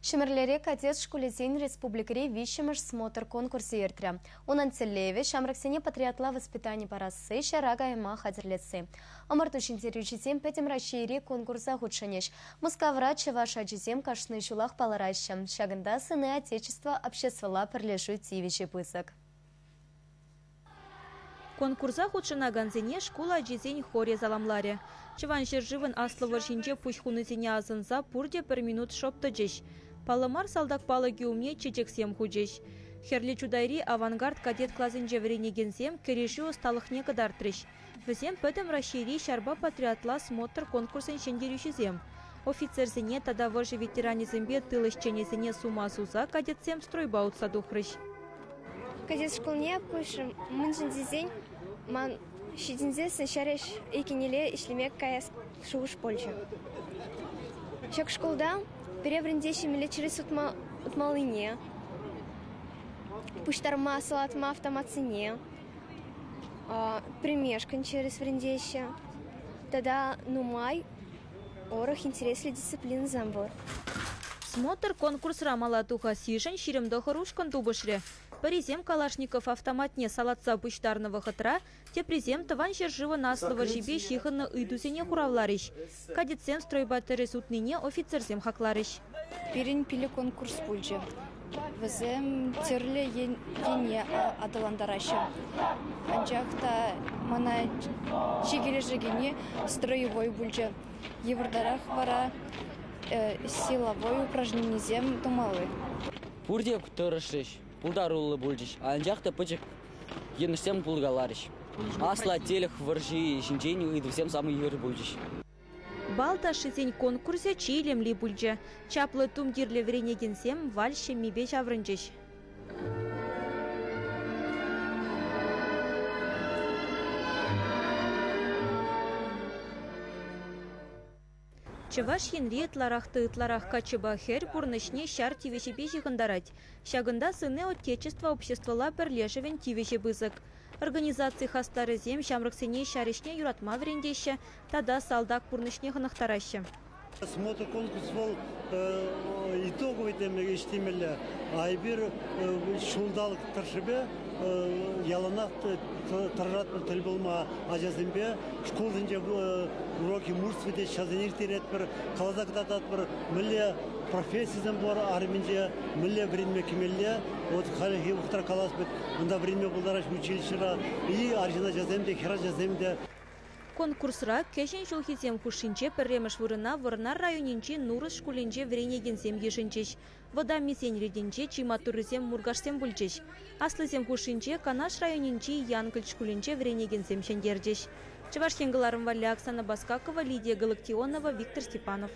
Ҫӗмӗрлере кадет шкулӗсен республикӑри виҫҫӗмӗш смотр-конкурсӗ иртрӗ. Унӑн тӗллевӗ – ҫамрӑксене патриотла воспитани парасси, ҫара кайма хатӗрлесси. Ӑмӑрту ҫӗнтерӳҫисем Пӗтӗм Раҫҫейри конкурса хутшӑнӗҫ. Мускавра чӑваш ачисем кашни ҫулах палӑраҫҫӗ. Ҫакӑнта «Сыны Отечества» обществӑлла пӗрлешӳ тивӗҫӗ пысӑк. Конкурса хутшӑнакансене шкул ачисен хорӗ саламларӗ. Тӑван ҫӗршывӑн Аслӑ вӑрҫинче пуҫ хунисене асӑнса пурте пӗр минут шӑп тӑчӗҫ. Паллӑ мар салтак палӑкӗ умне чечексем хучӗҫ. Хӗрлӗ Чутайри «Авангард» кадет класӗнче вӗренекенсем кӗрешӳ ӑсталӑхне кӑтартрӗҫ. Вӗсем Пӗтӗм Раҫҫейри ҫарпа патриотла смотр конкурсӗн ҫӗнтерӳҫисем. Офицерсене тата вӑрҫӑ ветеранӗсемпе тыл ӗҫченӗсене сума суса кадетсем стройпа утса тухрӗҫ. Кадет шкулне куҫрӑм, мӗншӗн тесен ман ҫитӗнсессӗн ҫар ӗҫ ӗҫлеме каяс шухӑш пулчӗ. Ҫак шкулта пире вӗрентеҫҫӗ мӗнле чӗрес утмаллине, пуҫтарма, салатма автоматсене, пӗрмешкӗн чӗрес вӗрентеҫҫӗ тата нумай урӑх интереслӗ дисциплинӑсем пур. Смотр конкурсра мала тухассишӗн 29 ушкӑн тупӑшрӗ. Пӗрисем Калашников автоматне салатса пуҫтарнӑ вӑхӑтра, теприсем Тӑван ҫӗршывӑн Аслӑ вӑрҫипе ҫыхӑннӑ ыйтусене хуравларӗҫ. Кадетсем стройпа тӗрӗс утнине офицерсем хакларӗҫ. Пирӗн 5 конкурс пулчӗ. Вӗсем тӗрлӗ енне аталантараҫҫӗ. Анчах та мана чи килӗшекенни строевой пулчӗ. Йывӑртарах вара силовой упражненисем тумалли. Пурте тӑрӑшрӗҫ, пултаруллӑ пулчӗҫ, анчах та пӗчӗк йӑнӑшсем пулкаларӗҫ. Аслӑ Аттелӗх вӑрҫи ҫинчен ыйтусем самый йывӑр пулчӗҫ. Бал ташшисен конкурсӗ чи илемли пулчӗ. Чаплӑ тумтирлӗ вӗренекенсем вальс ҫеммипе ҫаврӑнчӗҫ. Чӑваш Енри ытларах та ытларах каччӑпа хӗр пурнӑҫне ҫар тивӗҫӗпе ҫыхӑнтарать. Ҫакӑнта «Сыны Отечества» обществӑлла пӗрлешӗвӗн тивӗҫӗ пысӑк. Организаци хастарӗсем ҫамрӑксене ҫар ӗҫне юратма вӗрентеҫҫӗ тата салтак пурнӑҫне хӑнӑхтараҫҫӗ. Смотр конкурс вӑл итоговый ӗҫ темелле. А эпир ҫулталӑк тӑршшӗпе яланах тӑрӑшатпӑр тӗл пулма ачасемпе. Шкулсенче уроки мужества те ҫавсене ирттеретпӗр, каласа кӑтартатпӑр, мӗнле профессисем пур арминче, мӗнле вӗренме кӗмелле. Вот хальхи вӑхӑтра калас пек, унта вӗренме пултараҫҫӗ училищӗра и арҫын ачасем те, хӗрачасем те. Конкурсра кӗҫӗн ҫулхисем хушшинче пӗрремӗш вырӑна Вӑрнар районӗнчи Нурӑс шкулӗнче вӗренекенсем йышӑнчӗҫ. Вӑтаммисен ретӗнче чи маттуррисем Муркашсем пулчӗҫ. Аслисем хушшинче Канаш районӗнчи Янкӑлч шкулӗнче вӗренекенсем ҫӗнтерчӗҫ. Чӑваш Ен кӑларӑм валли Оксана Баскакова, Лидия Галактионова, Виктор Степанов.